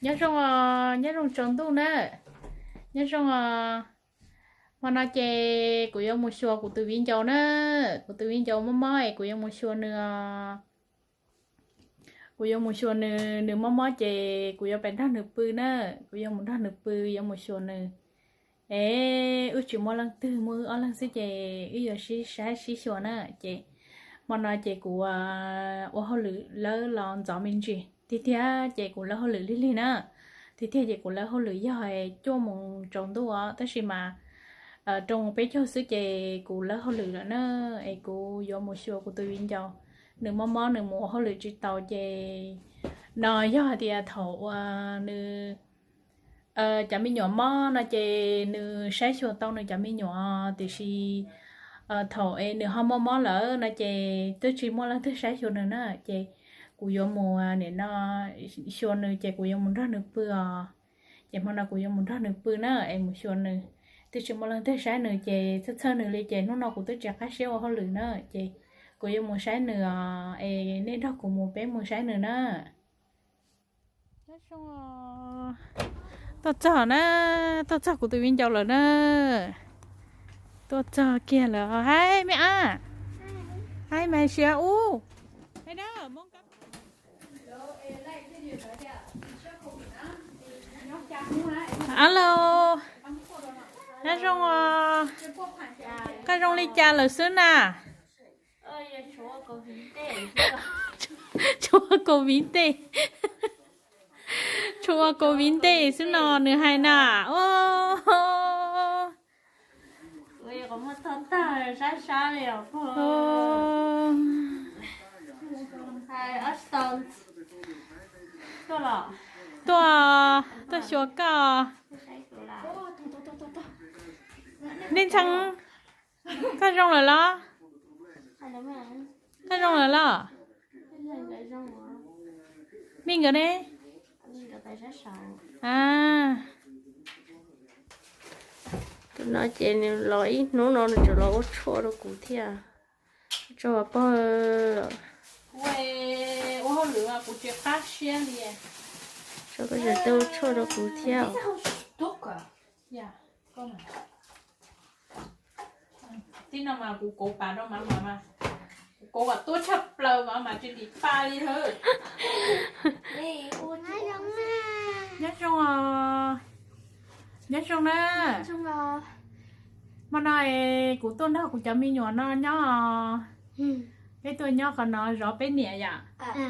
Nyob zoo os, nyob zoo tsaus ntuj na. Nyob zoo os. Hmo no ces kuv yuav mus xyuas kuv tus viv ncaus na. Kuv tus viv ncaus mob mob es kuv yuav mus xyuas nws os. Kuv yuav mus xyuas nws, nws mob mob ces kuv yuav pem nrog nws pw na. Kuv yuav mus nrog nws pw, yuav mus xyuas nws. Es wb tsis muaj leej twg, muaj wb ob leeg xwb ces wb yuav sib saib sib xyuas na. Ces hmo no ces kuv ua hauj lwm lawb los ntxov me ntsis tiag tiag ces kuv lawb hauj lwm lig lig na. Tiag tiag ces kuv lawb hauj lwm yog cuaj moos tsaus ntuj os, tab sis mas rau moos peb caug xwb ces kuv lawb hauj lwm lawm na. Es kuv yuav mus xyuas kuv tus viv ncaus, nws mob mob nws mus ua hauj lwm tsis tau ces no yog hais tias thaum uas nws cov me nyuam mob no ces nws saib xyuas tau nws cov me nyuam, tiam sis thaum es nws ho mob mob lawm no ces twb tsis muaj leej twg saib xyuas nws na. Ces kuv yuav mus nim no xyuas nws ces kuv yuav mus nrog nws pw os. Ces hmo no kuv yuav mus nrog nws pw na es mus xyuas nws. Twb tsis muaj leej twg saib nws ces txhawj txhawj nws li ces hnub no kuv twb tsis qab siab ua hauj lwm na. Ces kuv yuav mus saib nws os, es nej nrog kuv mus, peb mus saib nws na. Tuaj txog na, tuaj txog kuv tus viv ncaus lawm na. Tuaj txog kiag lawm, haib me ab, haib Mas Siav ub. Alo, nyob zoo os. Koj zoo li cas lawm xwb na? Tshuav covid ntej, tshuav covid ntej xwb no nws hais na. Tuaj, tuaj xyuas koj. Nej ntxhee, koj zoo lawm los? Koj zoo lawm los? Mej nkawd ne? Tus no ces nws los ib hnub no nws tseem los ua tshuaj rau kuv thiab. Tso pog, ua hauj lwm kuv tsis qab siab li. Tso koj tseem tuaj ua tshuaj rau kuv thiab. Tib no mas kuv kauv pas rau mas mas, kuv kauv kom tuab tshaj plaws mas mas tsis dim pa li hawb. Nyob zoo os, nyob zoo na. Hmo no es kuv tuaj nrog kuv cov me nyuam no nyob os. Peb tuaj nyob qhov no zov peb niam yom.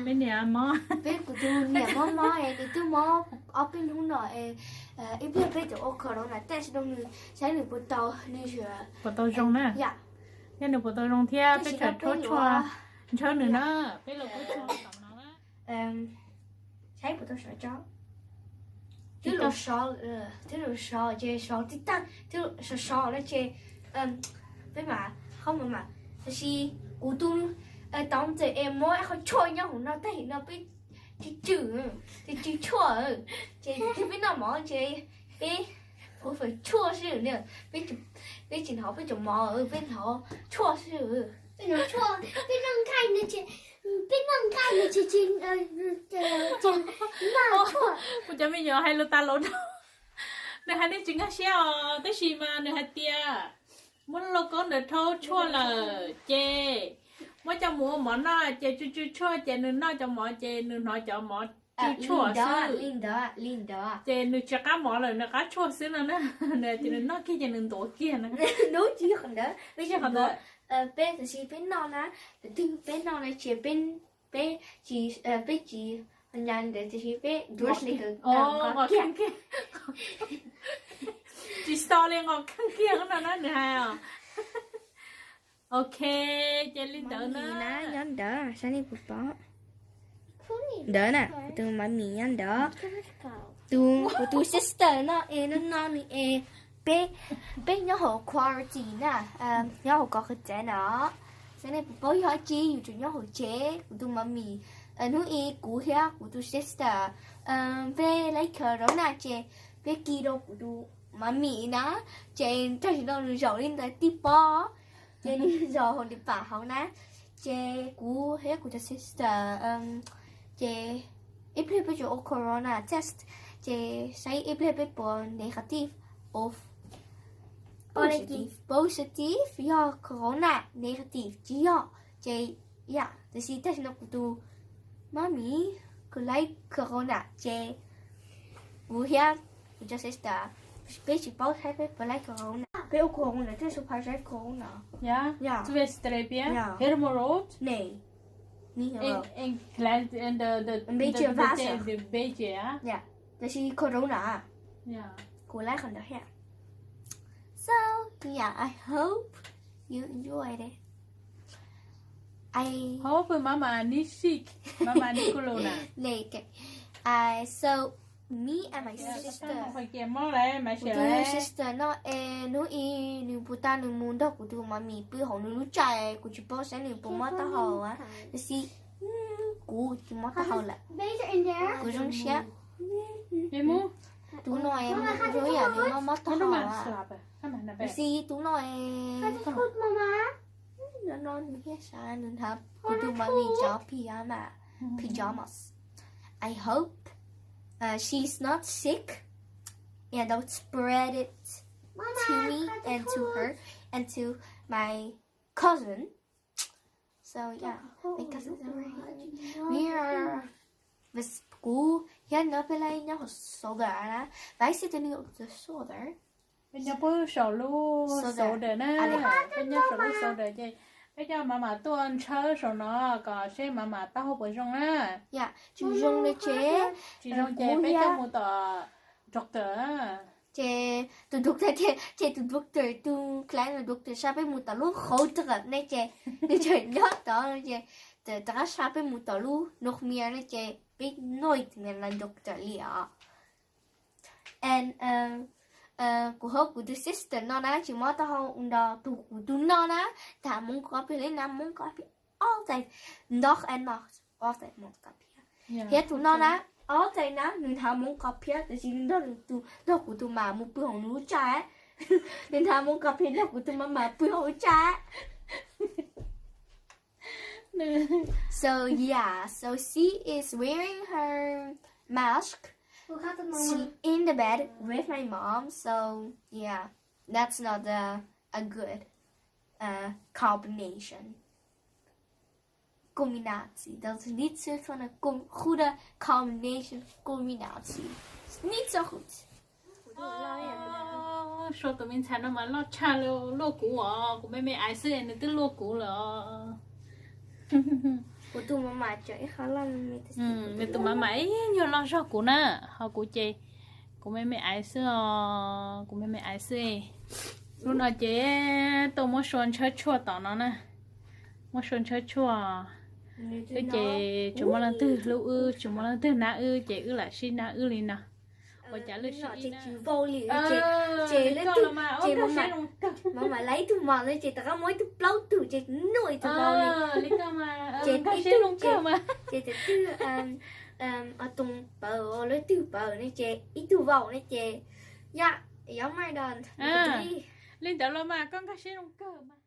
Peb niam mob, peb kuv tus niam mob mob es nws twb mob ob peb hnub no es ib pliag peb cov ua kho rau na, tab sis no nws saib nws puas tau, nws puas tau zoo na. Yog nws puas tau zoo thiab peb tseem rhaub tshuaj ntshaw nws na. Peb los rhaub tshuaj tom no na. Saib puas tau sov tso. Twb los sov, twb los sov ces sov tib tag, twb sov sov no ces peb mam qhov mam mam, tab sis kuv tus tau ntxawm es muab qhov tshuaj nyob hauv no tag no peb tsis tswm, tsis tswm tshuaj, ces peb noj mov ces peb ua fawm tshuaj xwb na. Peb tsis hnov peb cov mov, peb hnov tshuaj xwb. Peb noj nqaij no ces, peb noj nqaij no ces, ces, ces noj tshuaj. Kuv cov me nyuam hais lus tas lus rau, nws hais nej tsis nkag siab os, tab sis mas nws hais tias muab lauj kaub ntawd rhaub tshuaj lawm ces muab coj mus ua mov noj ces tsw tsw tshuaj ces nws noj cov mov ces nws hnov cov mov tsw tshuaj xwb. Ces nws tsis qab mov lawm, nws qab tshuaj xwb no na. Nws tias nws noj kiag ces nws ntuav kiag na. Ntawd, peb tam sim peb noj na, tus twg peb noj na ces peb, peb tsis, peb tsis, ntawd tiam sis peb ntuav li, nqos kiag, tsis xo li, nqos kheej kiag no na nws hais os. Ok, ces li ntawd na, nyob ntawd saib nej puas pom. Ntawd na, kuv tus mami nyob ntawd, tus, kuv tus sister no es no no nws es, peb, peb nyob hauv quarantine na, nyob hauv kov qhwv tsev no. Saib nej puas paub yog dab tsi, yus tseem nyob hauv tsev, kuv tus mami, hnub ib kuv thiab kuv tus sister, peb laib khaws rau na ces peb kis rau kuv tus mami na, ces tam sim no nws zaum li ntawd tib pob, ces nws zaum hauv li pam hauv na, ces kuv thiab kuv tus sister, ces ib pliag peb tsuas ua corona test, ces saib ib pliag peb puas negative of positive, positive yog corona, negative tsis yog. Ces yam tam sim no kuv tus mami kuj laib corona ces kuv thiab kuv cov sister peb tsis paub saib peb puas laib corona. Peb ua corona test, peb laib corona. Tve strep, hemorrhoid, ne, npe cia, tab sis corona kuv laib qhov ntawd thiab. So yeah, I hope you enjoyed it. I hope mama neb sick, mama neb corona. So me and my sister, kuv tus sister no es hnub ib nws puas tau nws mus nrog kuv tus mami pw hauv nws lub tshaj, kuv tsis paub saib nws puas mob taub hau, tab sis kuv tsis mob taub hau lawm. Kuv zoo siab. Tus no es zoo yam nws mob mob taub hau, tab sis tus no es no no nws thiaj sab, nws hnav kuv tus mami cov pyjama, pajamas. I hope she's not sick and don't spread it to me and to her and to my cousin. So yeah, my cousins over here. We are, kuv thiab nws peb laib nyob hauv shoulder na, but I sit in the shoulder. Peb nyob puag saum lub shoulder na, peb nyob saum lub shoulder ces peb coj mama tuaj ntshaw saum no kom seb mama taub hau puas zoo na. Yam tsis zoo li ces, tsis zoo ces peb coj mus tom doctor. Ces tus doctor, ces tus doctor, tus clinic doctor xa peb mus tom lub hauv tag ne ces nws tseem nyob tod ces rov qab xa peb mus tom lub noj mias ne ces peb noj mias li doctor li os. And kuv hab kuv tus sister no na tsis mob taub hau nrog tus kuv tus no na, nws hnav Hmoob koj phiab li na, Hmoob koj phiab ob tag, nrog and nrog ob tag Hmoob koj phiab. Thiab tus no na, ob tag na nws hnav Hmoob koj phiab tab sis nws nrog nws tus, nrog kuv tus mam mus pw hauv nws lub tshaj. Nws hnav Hmoob koj phiab nrog kuv tus mam mam pw hauv lub tshaj. So yeah, so she is wearing her mask. She in the bed with my mom, so yeah, that's not a, a good uh, combination. Combinatie, dat is niet zo'n goede combination, combinatie. Is niet zo goed. Suav tus me ntxhais no mas loj tshaj li luaj kuv os, kuv me me aiv xwb nws twb luaj kuv lawm os. Kuv tus mama, nws tus mama ib nyuag loj zog kuv na, ho kuv ces kuv me me aiv xwb os, kuv me me aiv xwb. Hnub no ces tuaj muab Sua ntshawb tshuaj tom no na, muab Sua ntshawb tshuaj. Wb ces tsis muaj leej twg hlub wb, tsis muaj leej twg nab wb ces wb lam sib nab wb li no. Ua cas lwj sib ib na. Ces mama laib ib tug mos no ces rov qab muab ib tug plaub tug ces nuj ib tug vau li. Ces ib tug ces tus twg o toos pawv, lub twg pawv ne ces ib tug vau ne ces yog, yog mas da. Li ntawd los mas koj nkag siab zoo kawg mas.